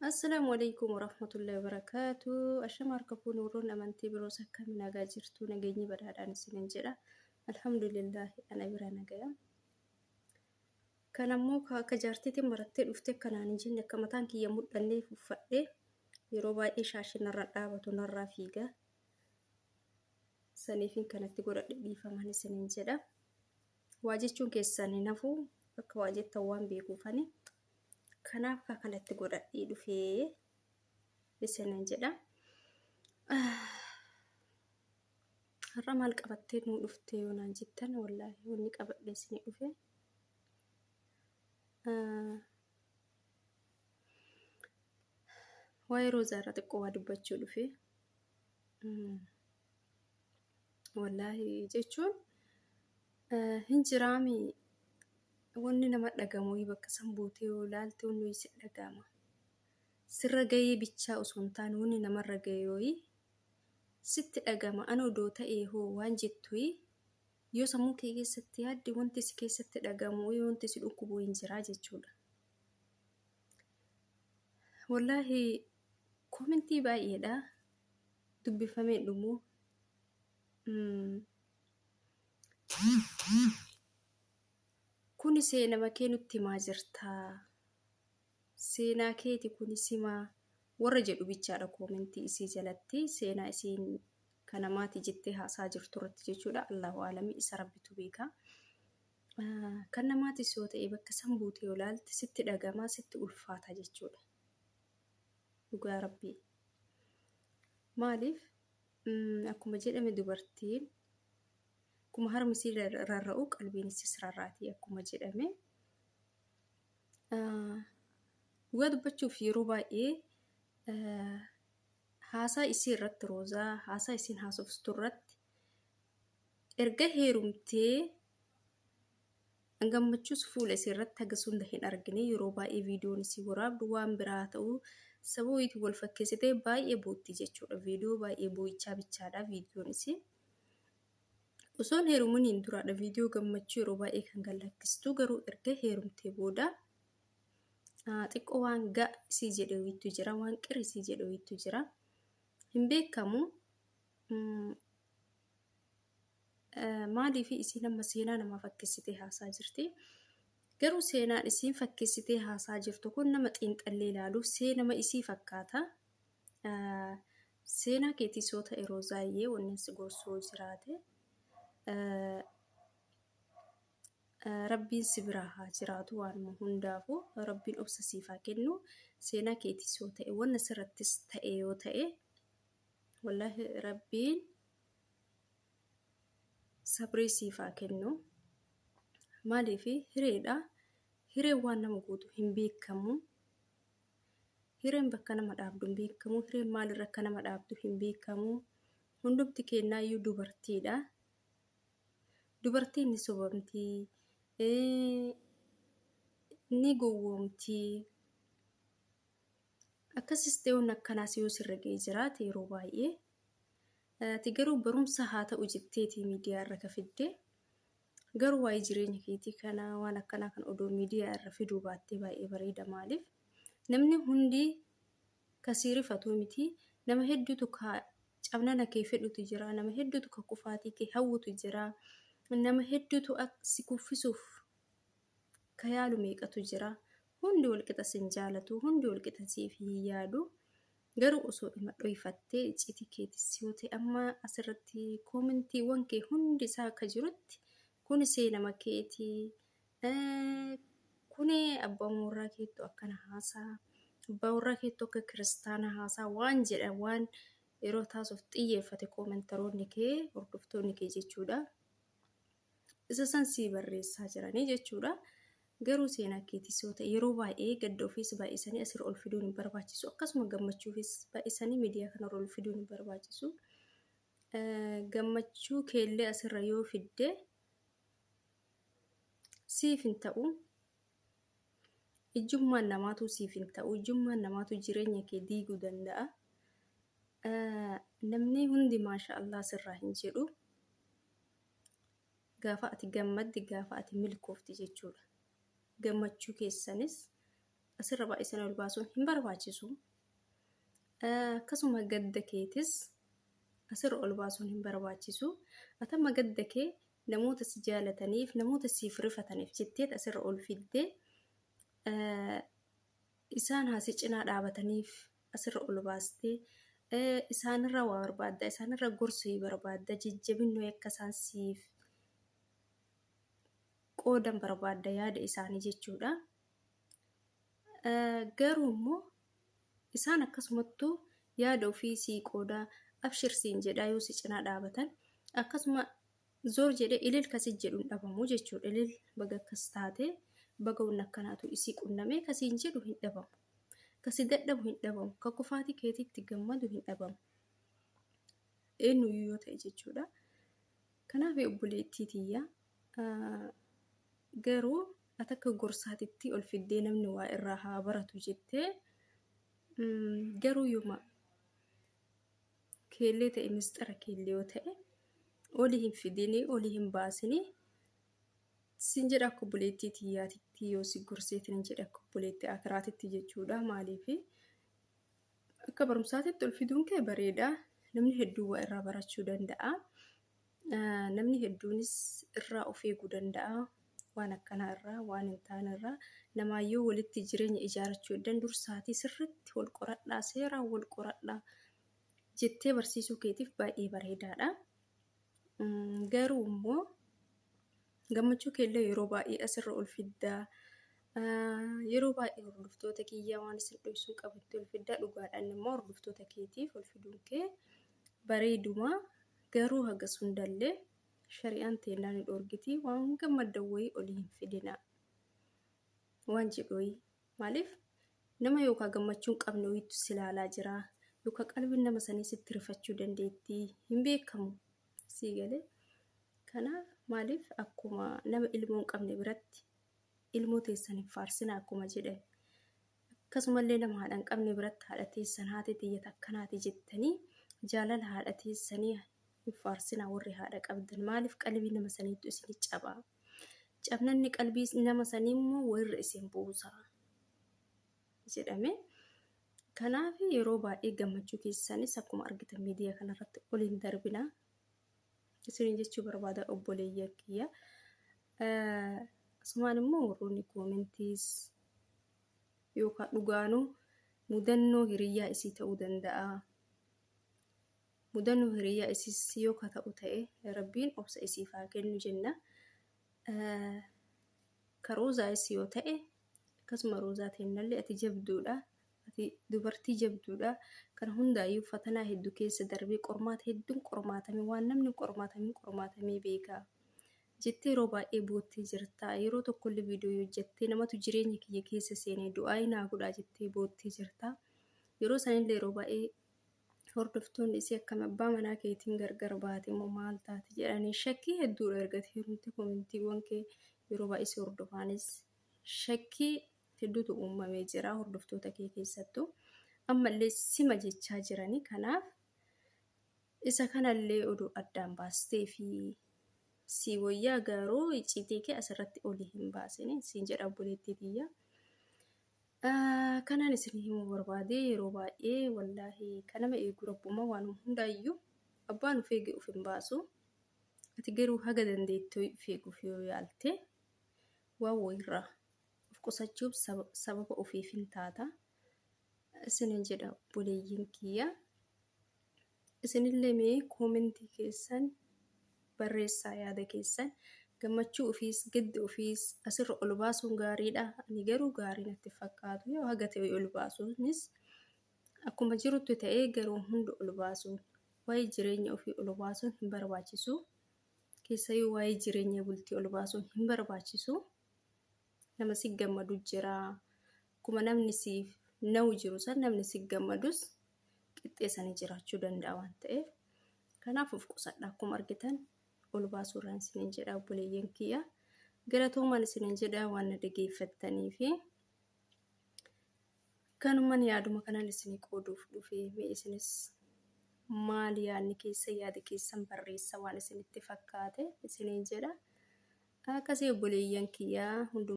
Assalaamu alaikum warahmatullahi wabarakaatu. Ashama harka fuune warroonni amantii biroos akkami nagaa jirtu nageenyi badhaadhaan isinin jedha. Alhamdulillahi ana bira nagaya. Kan ammoo ka akka jaartiitiin marattee dhufte akkanaan hin jenne akka mataan kiyya mul'anneef uffadhe yeroo baay'ee shaashin narra dhaabatu narraa fiiga. Saniifin kanatti godhadhe dhiifaman isinin jedha. Waa jechuun keessan hin hafu akka waa jettan waan beekuufani. Kanaaf ka kanatti godhadhee dhufee isinin jedha. Har'a maal qabattee nuu dhuftee yoo naan jettan wallaahi wanni qabadhee isinii dhufe. Waa'ee Roozaa irra xiqqoo waa dubbachuu dhufe. Wallaahi jechuun hin jiraami wanni nama dhagamu bakka san buutee yoo ilaalte wanni wayii si dhagama. Sirra gahee bichaa osoo hin taane wanni namarra gahe wayii sitti dhagama. Ana odoo ta'ee hoo waan jettu yoo sammuu kee keessatti yaadde wanti si keessatti dhagamu wayii wanti si dhukkubu hin jiraa jechuudha. Wallaahi koomentii baay'eedha dubbifamee hin dhumu. Kuni seenama kee nutti himaa jirta. Seenaa keeti kuni simaa warra jedhu bichaadha koomentii isii jalatti seenaa isiin ka namaati jettee haasaa jirtu irratti jechuudha. Allahu aalami isa rabbitu beeka. Kan namaatis yoo ta'e bakka san buutee yoo ilaalte sitti dhagamaa sitti ulfaata jechuudha. Dhugaa rabbii. Maaliif akkuma jedhame dubartiin akkuma harmi isii rarra'u qalbiin isiis rarraati akkuma jedhame. Dhugaa dubbachuuf yeroo baay'ee haasaa isii irratti roozaa haasaa isiin haasofstu irratti erga heerumtee gammachuus fuula isii irratti hagas hunda hin argine yeroo baay'ee viidiyoon isii waraabdu waan biraa ta'u saba wayiitiin wal fakkeessitee baay'ee bootti jechuudha. Viidiyoo baay'ee boo'ichaa bichaadha viidiyoon isii. Osoo hin heeruminiin duraadha viidiyoo gammachuu yeroo baay'ee kan gad lakkistu garuu erga heerumtee booda xiqqoo waan ga isii jedhe wayiitu jira waan qir isii jedhe wayiitu jira. Hin beekamu maaliif isiin amma seenaa namaa fakkeessitee haasaa jirti. Garuu seenaan isiin fakkeessitee haasaa jirtu kun nama xiinxallee ilaaluuf seenama isii fakkaata. Seenaa keetiis yoo ta'e Roozaayyee wanni si gorsuu jiraate rabbiin si biraa haa jiraatu waanuma hundaafuu rabbiin obsa siif haa kennu seenaa keetiis yoo ta'e wanna sirrattis ta'e yoo ta'e wallaahi rabbiin sabrii siif haa kennu. Maaliif hireedha. Hireen waan nama gootu hin beekamu. Hireen bakka nama dhaabdu hin beekamu. Hireen maalirra akka nama dhaabdu hin beekamu. Hundumti kennaayyuu dubartiidha. Dubartiin ni sobamti. Ni gowwoomti. Akkasis ta'e wanni akkanaas yoo sirra ga'ee jiraate yeroo baay'ee ati garuu barumsa haa ta'u jetteeti miidiyaa irra ka fidde. Garuu waa'ee jireenya keetii kana waan akkanaa kana odoo miidiyaa irra fiduu baattee baay'ee bareeda maaliif namni hundi ka sii rifatuu miti nama hedduutu ka cabnana kee fedhutu jira nama hedduutu ka kufaatii kee hawwutu jira nama hedduutu si kuffisuuf ka yaalu meeqatu jira hundi walqixa sin jaalatu hundi walqixa siif hin yaadu Garuu osoo dhuma dhoyfattee icciitii keetis yoo ta'e amma asirratti koomentiiwwan kee hundi isaa akka jirutti kuni seenama keeti kuni abbaa warraa keettu akkana haasaa abbaa warraa keettu akka kiristaana haasaa waan jedhan waan yeroo taasuuf xiyyeeffate koomentaroonni kee hordoftoonni kee jechuudha. Isa san sii barreessaa jiranii jechuudha. Garuu seenaa keetis yoo ta'e yeroo baay'ee gadda ofiis baay'isanii asirra ol fiduun hin barbaachisu. Akkasuma gammachuufis baay'isanii miidiyaa kanarra ol fiduun hin barbaachisu. Gammachuu keellee asirra yoo fidde siif hin ta'u. Ijjummaan namaatu siif hin ta'u. Ijjummaan namaatu jireenya kee diiguu danda'a. Namni hundi maasha Allah sirraa hin jedhu. Gaafa ati gammadde gaafa ati milkoofte jechuudha. Gammachuu keessanis Asirra baay'isanii ol baasuun hin barbaachisu. Akkasuma gadda keetis asirra ol baasuun hin barbaachisu. Atamma gadda kee namoota si jaalataniif, namoota siif rifataniif jetteet asirra ol fiddee isaan haa si cinaa dhaabataniif asirra ol baastee isaanirraa waa barbaadda, isaanirra gorsa barbaadda, jajjabinnoo akka isaan siif qoodan barbaadda yaada isaanii jechuudha. Garuu immoo isaan akkasumattuu yaada ofii sii qoodaa abshir siin jedhaa yoo si cinaa dhaabatan akkasuma zoor jedhee ilil kasi jedhu hin dhabamu jechuudha. Ilil baga akkas taate baga wanni akkanaatu isii qunnamee kasiin jedhu hin dhabamu. Kasi dadhabu hin dhabamu. Ka kufaatii keetiitti gammadu hin dhabamu. Eenyuyyuu yoo ta'e jechuudha. Kanaaf obboleettii tiyya garuu ati akka gorsaatitti ol fiddee namni waa irraa haa baratu jettee garuu yooma keellee ta'e misxira keellee yoo ta'e olii hin fidinii olii hin baasinii sin jedha akka obboleettii tiyyaatitti yoo si gorseetiin jedha akka obboleettii akiraatitti jechuudha. Maaliif akka barumsaatitti ol fiduun kee bareeda, namni hedduu waa irraa barachuu danda'a. Namni hedduunis irraa of eeguu danda'a. Waan akkanaa irraa, waan hin taane irraa. Namaayyuu walitti jireenya ijaarachuu eddan dursaatii sirriitti wal qoradhaa, seeraan wal qoradhaa jettee barsiisuu keetiif baay'ee bareedaadha. Garuu immoo gammachuu keellee yeroo baay'ee asirra ol fiddaa. Yeroo baay'ee hordoftoota kiyyaa waan isin dhoksuu qabutti ol fiddaa. Dhugaadhaan immoo hordoftoota keetiif ol fiduun kee bareeduma. Garuu hagas hundallee shari'aan teennaa nu dhoorgiti waan gammaddan wayii olii hin fidinaa waan jedhu wayii. Maaliif nama yookaan gammachuu hin qabne wayiitu si ilaalaa jira yookaan qalbiin nama sanii sitti rifachuu dandeetti hin beekamu sii galee. Kanaaf maaliif akkuma nama ilmoo hin qabne biratti ilmoo teessan hin faarsinaa akkuma jedhame. Akkasumallee nama haadha hin qabne biratti haadha teessan haati tiyya takkanaati jettanii jaalala haadha teessanii hin faarsinaa warri haadha qabdan. Maaliif qalbii nama saniitu isin cabaa. Cabnanni qalbii nama sanii immoo warra isin buusa jedhame. Kanaaf yeroo baay'ee gammachuu keessanis akkuma argitan miidiyaa kanarratti ol hin darbina. Isiniin jechuu barbaada obboleeyyan kiyya. Asumaan immoo warroonni koomentiis yookaan dhugaanuu mudannoo hiriyyaa isii ta'uu danda'a. Mudannoo hiriyyaa isiis yoo ka ta'u ta'e rabbiin obsa isiif haa kennu jenna. Ka roozaayis yoo ta'e akkasuma roozaa teennallee ati jabduudha. Ati dubartii jabduudha. Kana hundaayyuu fatanaa hedduu keessa darbee qormaata hedduun qormaatame waan namni hin qormaatamin qormaatamee beeka. Jettee yeroo baay'ee boottee jirta. Yeroo tokkollee viidiyoo yoo hojjettee namatu jireenya kiyya keessa seenee du'aayii naa godhaa jettee boottee jirta. Yeroo sanillee yeroo baay'ee hordoftoonni isii akkam abbaa manaa keetiin gargar baate moo maal taate jedhanii shakkii hedduudha ergate heerumte koomentiiwwan kee yeroo baay'ee si hordofaanis shakkii hedduutu uumamee jira hordoftoota kee keessattuu. Ammallee sima jechaa jiranii kanaaf Isa kanallee odoo addaan baastee fi sii woyyaa garuu icciitii kee asirratti olii hin baasini siin jedha obboleettii tiyya. Kanaan isin himuu barbaade yeroo baay'ee wallaahi kan nama eegu rabbuma waanuma hundaayyuu abbaan of eege of hin baasu. Ati garuu haga dandeettu of eeguuf yoo yaalte waan wayiirraa of qusachuuf sababa ofiif hin taata. Isinin jedha obboleeyyiin kiyya. Isinillee mee koomentii keessan barreessaa yaada keessan gammachuu ofiis gadda ofiis asirra ol baasuun gaariidha. Ani garuu gaarii natti fakkaatu yoo haga ta'e ol baasuunis akkuma jirutti ta'ee garuu hunda ol baasuun waa'ee jireenya ofii ol baasuun hin barbaachisu. Keessayyuu waa'ee jireenya bultii ol baasuun hin barbaachisu. Nama si gammadu jira. Akkuma namni siif na'u jiru san namni si gammadus qixxee sanii jiraachuu danda'a waan ta'eef kanaaf of qusadha akkuma argitan ol baasuu irraan isiniin jedha obboleeyyan kiyya galatoomaan isiniin jedha waan na dhageeffattanii fi kanuman yaaduma kanaan isinii qooduuf dhufe mee isinis maal yaadni keessa yaada keessan barreessa waan isinitti fakkaate isiniin jedha akkasii obboleeyyan kiyya hundumaa.